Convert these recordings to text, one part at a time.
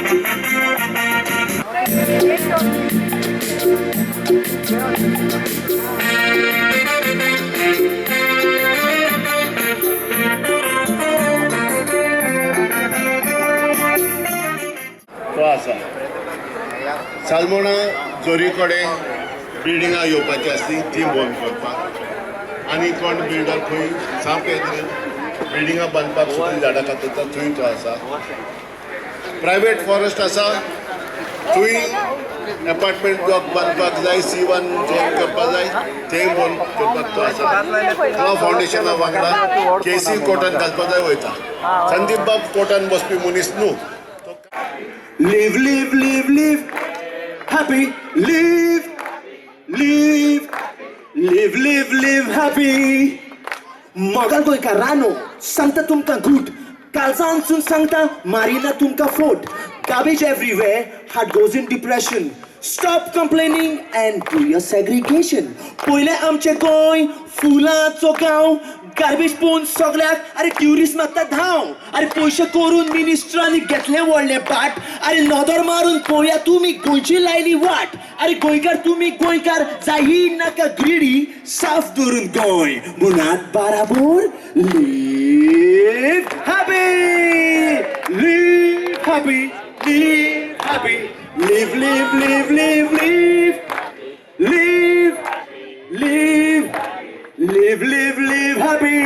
तो आसा सालमोणा जोरी कडेन बिल्डिंगां येवपाची आसली ती बंद करपाक आनी कोण बिल्डर खंय सामकें बिल्डिंगां बांदपाक सुद्दां झाडां कातरता थंय तो आसा. प्रायवेट फॉरेस्ट आसा थंय एपार्टमेंट ब्लॉक बांदपाक जाय, C1 zone करपाक जाय, थंय बंद करपाक तो आसा. गोवा फावंडेशना वांगडा केसी कोर्टान घालपाक जाय वयता. संदीप बाब कोर्टान बसपी मनीस न्हू. Live, live, live, live happy, live, live, live, live, live happy. मोगाल गोंयकार रानो सांगता तुमकां गूट, काळजांतसून सांगता मारिना तुमकां फोट. Garbage everywhere, heart goes in depression. Stop complaining and do your segregation. पयलें आमचें गोंय फुलांचो गांव, गार्बेज पळोवन सगळ्याक अरे ट्युरिस्ट मागता धांव. अरे पयशे करून मिनिस्टरांनी घेतलें व्हडलें बाट, अरे नदर मारून पळोवया तुमी गोंयची लायली वाट. अरे गोंयकार तुमी गोंयकार जाही नाका ग्रिडी, साफ दवरून गोंय म्हणात बाराबोर. Live happy, live happy, live happy, live, live, live, live, live, live, live, live, live, live happy.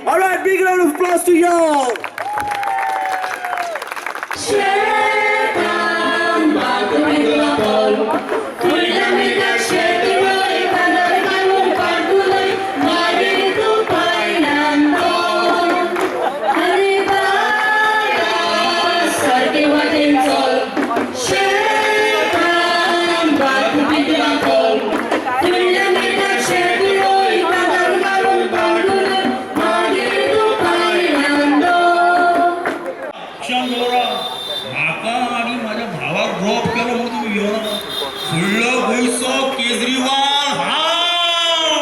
All right, big round of applause to y'all. क्षण दवरा म्हाका आनी म्हाज्या भावाक ड्रॉप केलो म्हणून तुमी येवना. फुडलो गोंयचो केजरीवाल हांव.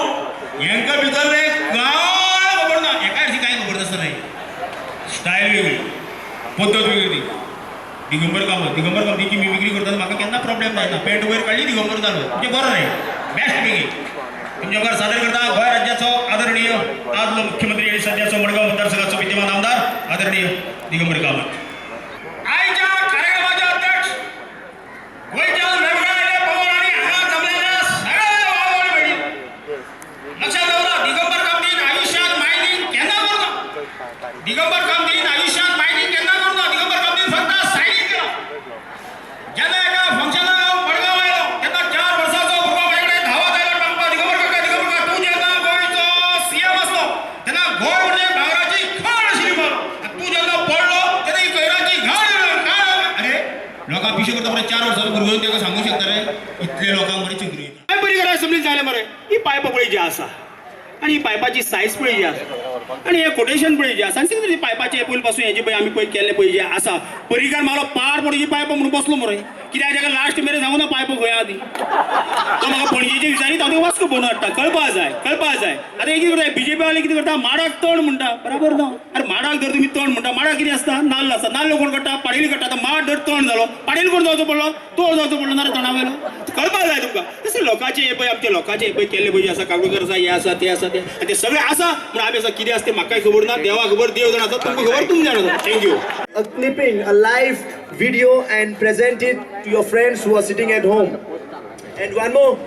हेंका भितर रे कांय खबर ना. हेका हरशीं कांय खबर नासता रे. स्टायल वेगळी, पद्दत वेगळी ती. दिगंबर कामत, दिगंबर कामतीची मिमिक्री करतना म्हाका केन्ना प्रॉब्लेम जायना. पॅन्ट वयर काडली, दिगंबर जालो. म्हणजे बरो न्हय, बेस्ट पैकी. तुमच्या मुखार सादर करता गोंय राज्याचो आदरणीय आदलो मुख्यमंत्री आणि सध्याचो मडगांव मतदारसंघाचो विद्यमान आमदार आदरणीय दिगंबर कामत. आयच्या कार्यक्रमाचे अध्यक्ष गोंयच्या वेगवेगळ्या पवन आणि हांगा जमलेल्या सगळ्या भाव आणि भयणी, लक्षात दवरा, दिगंबर कामतीन आयुष्यात मायनिंग केन्ना करूं ना. दिगंबर कामतीन आयुष्यात मायनिंग केन्ना करूं ना. दिगंबर कामतीन फक्त सायनिंग केला. जेन्ना एका फंक्शनाक हांव मडगांव आयलो तेन्ना 4 वर्साचो भुरगो म्हाजे कडेन धांवत आयलो सांगपाक, दिगंबर काका, दिगंबर काका, तूं जेन्ना गोंयचो सीएम आसलो तेन्ना गोंय म्हणजे भांगराची खाण आशिल्ली मरो, तूं जेन्ना पडलो तेन्ना ही कोयराची घाण. अरे लोकांक पिशे करता मरे. 4 वर्साचो भुरगो येवन ताका सांगूंक शकता रे. इतले लोकांक मरे चिकरी काय बरी घरा असेंब्लीन जालें मरे. ही पायपां पळय जी आसा आनी ही पायपाची सायज पळय जी आसा आनी हें कोटेशन पळय जें आसा आनी पायपाचें पयलीं पासून हेजें पळय आमी पळय केल्लें पळय जें आसा. पर्रीकार मालो पार पडची पायपां म्हणून बसलो मरे. कित्याक ताका लास्ट मेरेन सांगू ना पायपां खंय आहा ती. तो म्हाका पणजेचे विचारीत हांव तुका वास्को पळोवन हाडटा. कळपा जाय, कळपा जाय. आतां हे कितें करता बीजेपी वाले, कितें करता, माडाक तण म्हणटा. बराबर ना. अरे माडाक जर तुमी तण म्हणटा, माडाक कितें आसता? नाल्ल आसता. नाल्ल कोण काडटा? पाडेली काडटा. आतां माड जर तण जालो, पाडेली कोण जावचो पडलो? तोड जावचो पडलो ना रे तणा वयलो. कळपा जाय तुमकां. तशें लोकांचें हें पळय, आमच्या लोकांचें हें पळय केल्लें पळय जें आसा, काकोडकर आसा, हें आसा, तें आसा, तें आनी तें सगळें आसा म्हूण आमी आसा. कितें आसा तें म्हाकाय खबर ना, देवा खबर, देव जाणा आसा, तुमकां खबर, तुमी जाणा. Thank you. A clipping, a live video, and present it to your friends who are sitting at home. And one more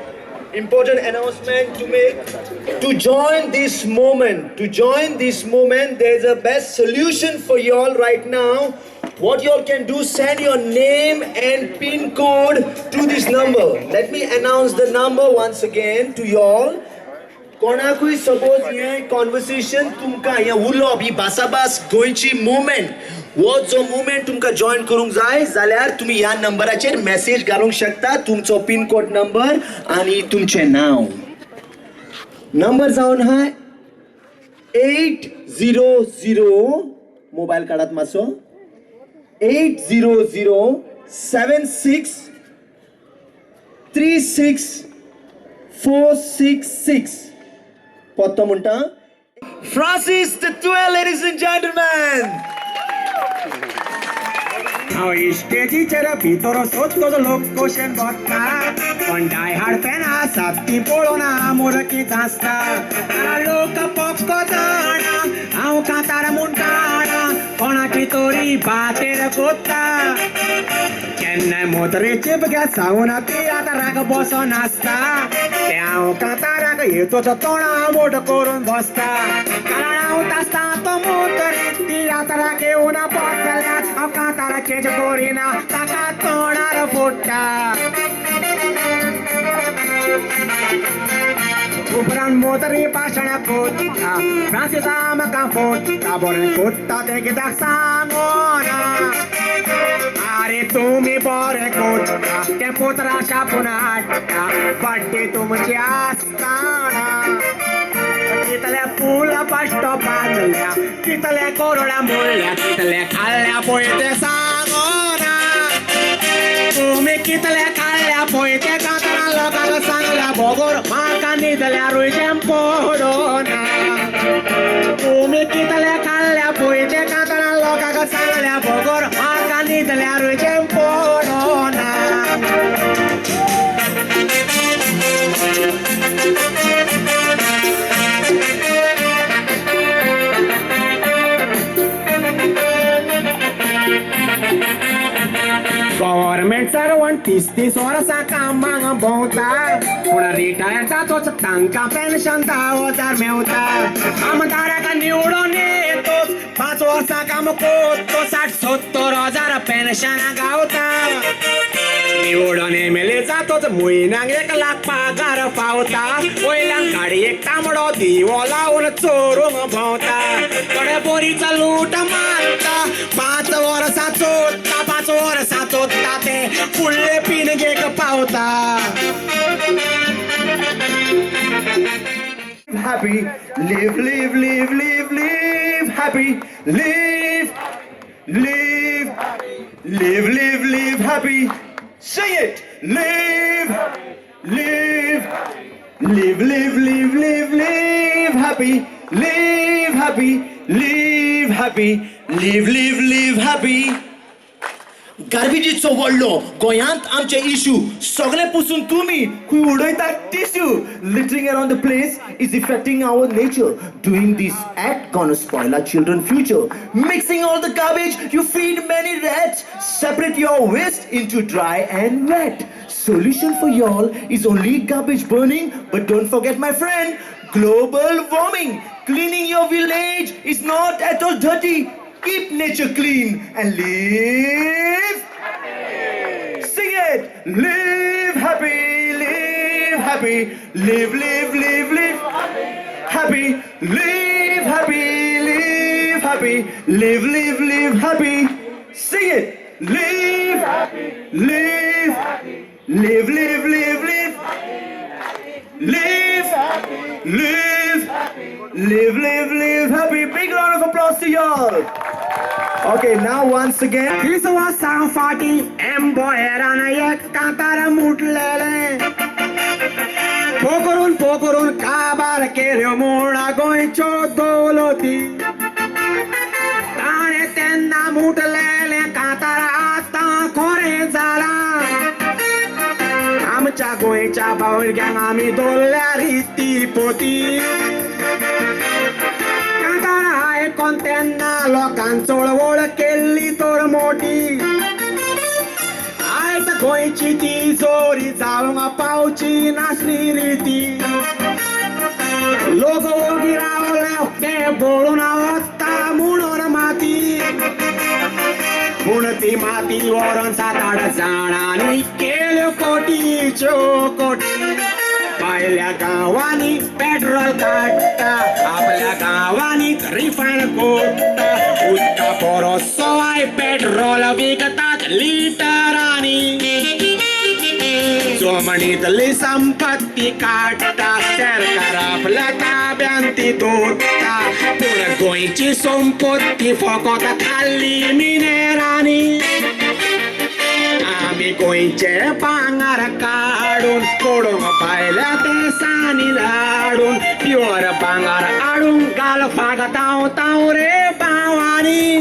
important announcement to make. To join this moment, to join this moment, there's a best solution for you all right now. What you all can do, send your name and PIN code to this number. Let me announce the number once again to you all. कोणाकूय suppose हें conversation तुमकां, हें उलोवप, ही भासाभास, गोंयची movement, हो जो movement तुमकां जॉयन करूंक जाय जाल्यार तुमी ह्या नंबराचेर मॅसेज घालूंक शकता, तुमचो पिनकोड नंबर आनी तुमचें नांव. नंबर जावन आहा 800, मोबायल काडात मातसो, 8007636466. पत्तो म्हणटा Francis the 12, ladies and gentlemen. हांव इश्टेजीचेर भितर सोदतोच लोक कशेन बसता, पण डाय हार्ड फॅन आसात ती पळोवन मुरकीत आसता. लोक पक्को जाणा हांव कांतार म्हणटाणा, कोणाची तरी बातेर कोत्ता. केन्नाय मोतरेची बघ्या सावन तियात्राक बसोन आसता, ते हांव कांताराक येतोच तोंडा मोट करून बसता. कारण हांव आसता तो मोतरी तियात्राक येवन बसल्यार हांव कांतार चेंज करिना, ताका तोंडार फोडटा. उपरांत मोतरी भाशणां कोत्ता, फ्रांसिसा म्हाका फोडटा, बरें कोत्ता तें कित्याक सांगोना. अरे तुमी बरें कोत्ता तें पुत्रा छापून हाडटा, बड्डे तुमचे आसतना. कितले फुलां पाश्टो पाजल्या, कितले कोरडा मोडल्या, कितले खाल्ल्या पळय तें सांगोना. तुमी कितले खाल्ल्या पळय तें कांतारां लोकांक सांगल्या, बगर म्हाका न्हिदल्यारूय तें पडोना. तुमी कितले खाल्ल्या पळय तें कांतारां लोकांक सांगल्या, बगर म्हाका न्हिदल्यारूय तें पडोना. गव्हर्मेंट सर्वंट 30-30 वर्सां कामाक भोंवता, पूण रिटायर जातोच तांकां पेन्शन 10,000 मेवता. आमदाराक निवडून येतोच 5 वर्सां काम कोत्तो 60-70 हजार पेन्शन गावता. निवडून एमएलए जातोच म्हयन्याक 1 लाख पगार पावता, वयल्यान गाडयेक तांबडो दिवो लावन चोरूंक भोंवता. थोडे बोरीचो लूट मारता, 5 वर्सां चोरता, 5 वर्सां चोरता ते फुडले पिणगेक पावता. Happy, live, live, live, live, live, happy, live, live, live, live, live, happy. Sing it. Live, live, live, live, live, live, live, happy, live, happy, live, happy, live, live, live, happy. गार्बेजीचो व्हडलो गोंयांत आमचे issue सगळे पुसून तुमी खंय उडयतात tissue. Littering around the place is affecting our nature. Doing this act gonna spoil our children future. Mixing all the garbage, you feed many rats. Separate your waste into dry and wet. Solution for y'all is only garbage burning, but don't forget my friend, global warming. Cleaning your village is not at all dirty. Keep nature clean and live happy. Sing it. Live happy, live happy, live, live, live, live happy, live happy, live happy, live, live, live happy. Sing it. Live happy, live happy, live, live, live, live, live, live, live, live, live happy. Big round of applause to y'all. Okay, now once again. 30 वर्सां फाटीं एम्बोयरान एक कांतार मुटलेलें, पोकरून पोकरून काबार केल्यो म्हूण गोंयच्यो दौलती. ताणें तेन्ना मुटलेलें कांतार आतां खरें जालां. आमच्या गोंयच्या भुरग्यांक आमी दवरल्या रिती पोती. कांतार आयकोन तेन्ना लोकान चळवळ केल्ली तर मोठी. आयज गोंयची ती जोरी जावंक पावची नासली रिती. लोक ओगी रावले ते बोळून वता म्हणून माती, पूण ती माती व्हरून 7-8 जाणांनी केल्यो कोटीच्यो कोटी. भायल्या गांवांनी पेट्रोल काडटा, आपल्या गांवांनी रिफायन कोत्ता. उदका परस सवाय पेट्रोल विकतात लिटरांनी. जमनीतली संपत्ती काडटा, सरकार आपल्या ताब्यांत ती दवरता. पूण गोंयची संपत्ती फकत खाल्ली मिनेरांनी. आमी गोंयचे भांगर काडून कोडूंक भायल्या देसांनी धाडून, प्युअर भांगर हाडूंक घालपाक धांवताव रे भावांनी.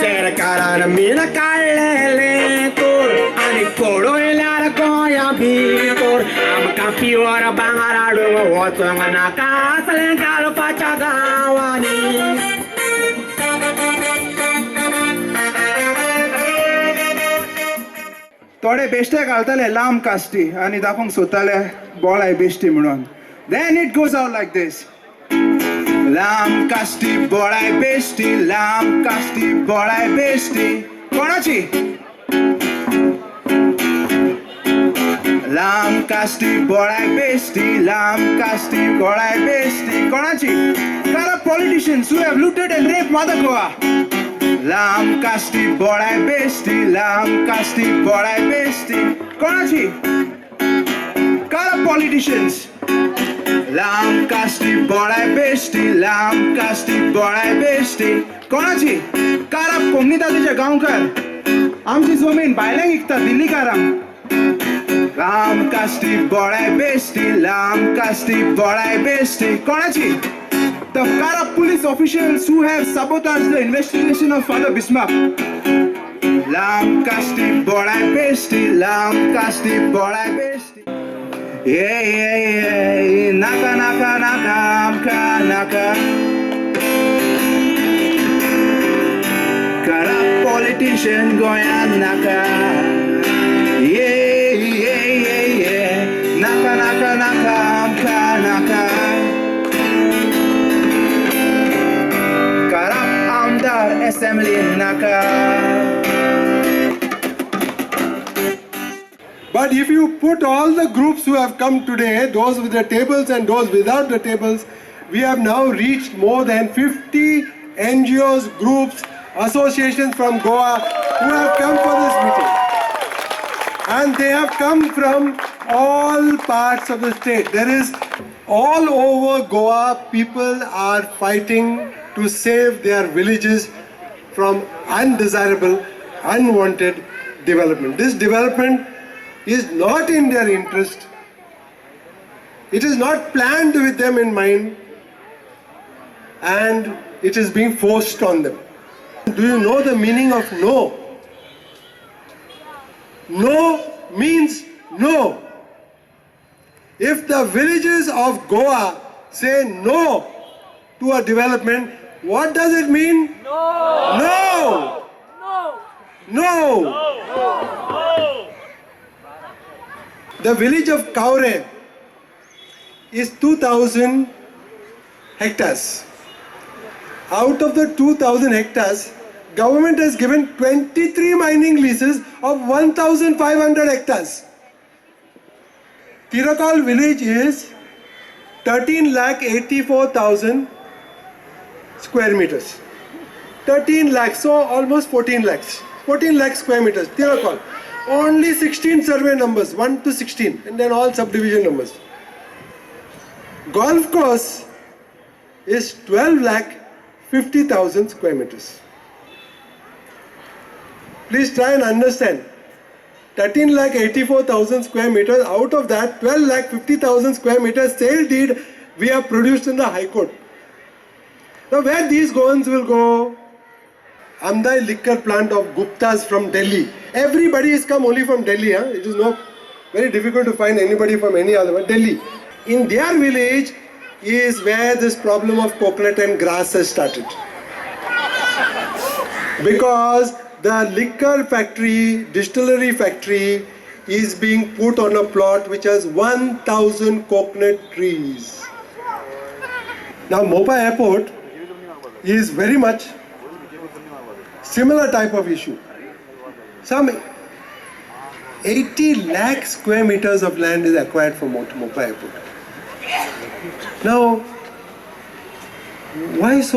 सरकारान जमीन काडलेले तोर आनी पडयल्यार गोंया भितर आमकां प्युअर भांगर हाडूंक वचोंक नाका आसलें घालपाच्या गांवांनी. थोडे बेश्टे घालताले लांब कास्टी आनी दाखोवंक सोदताले बोळाय बेश्टी म्हणून. Then it goes out like this. लांब कास्टी बोळाय बेश्टी, लांब कास्टी बोळाय बेश्टी. कोणाची? लांब कास्टी बोळाय बेश्टी, लांब कास्टी बोळाय बेश्टी. कोणाची? Corrupt politicians who have looted and raped Mother Goa. लांब कास्टी बोळाय बेश्टी, लांब कास्टी बोळाय बेश्टी. कोणाची? Corrupt politicians. लांब कास्टी बोळाय बेश्टी, लांब कास्टी बोळाय बेश्टी. कोणाची? करप्ट कोमनिदादीचे गांवकर आमची जमीन भायल्यांक विकता दिल्लीकारांक. लांब कास्टी बोळाय बेश्टी, लांब कास्टी बोळाय बेश्टी. कोणाची? The corrupt police officials who have sabotaged the investigation of Father Bismarck. लांब कास्टी बोळाय बेश्टी, लांब कास्टी बोळाय बेश्टी. ये ये ये नाका नाका नाका आमकां नाका. Corrupt politician गोंयांत नाका. ये ये ये ये नाका नाका नाका आमकां नाका. करप्ट आमदार असेंब्ली नाका. But if you put all the groups who have come today, those with the tables and those without the tables, we have now reached more than 50 NGOs, groups, associations from Goa who have come for this meeting. And they have come from all parts of the state. There is all over Goa, people are fighting to save their villages from undesirable, unwanted development. This development is not in their interest. It is not planned with them in mind, and it is being forced on them. Do you know the meaning of no? No means no. If the villages of Goa say no to a development, what does it mean? No. No. No. No. The village of Kaure is 2,000 hectares. Out of the 2,000 hectares, government has given 23 mining leases of 1,500 hectares. Tiracol village is 13,84,000 square meters. 13 lakhs, so almost 14 lakhs. 14 lakh square meters, Tiracol. Only 16 survey numbers, 1 to 16, and then all subdivision numbers. Golf course is 12,50,000 square meters. Please try and understand. 13,84,000 square meters, out of that 12,50,000 square meters sale deed we have produced in the High Court. Now where these Goans will go? Amdai liquor plant of Guptas from Delhi. Everybody has come only from Delhi. Huh? It is not very difficult to find anybody from any other, but Delhi. In their village is where this problem of coconut and grass has started. Because the liquor factory, distillery factory is being put on a plot which has 1,000 coconut trees. Now Mopa Airport is very much similar type of issue. Some 80 lakh square meters of land is acquired for Mopa Airport. Now, why so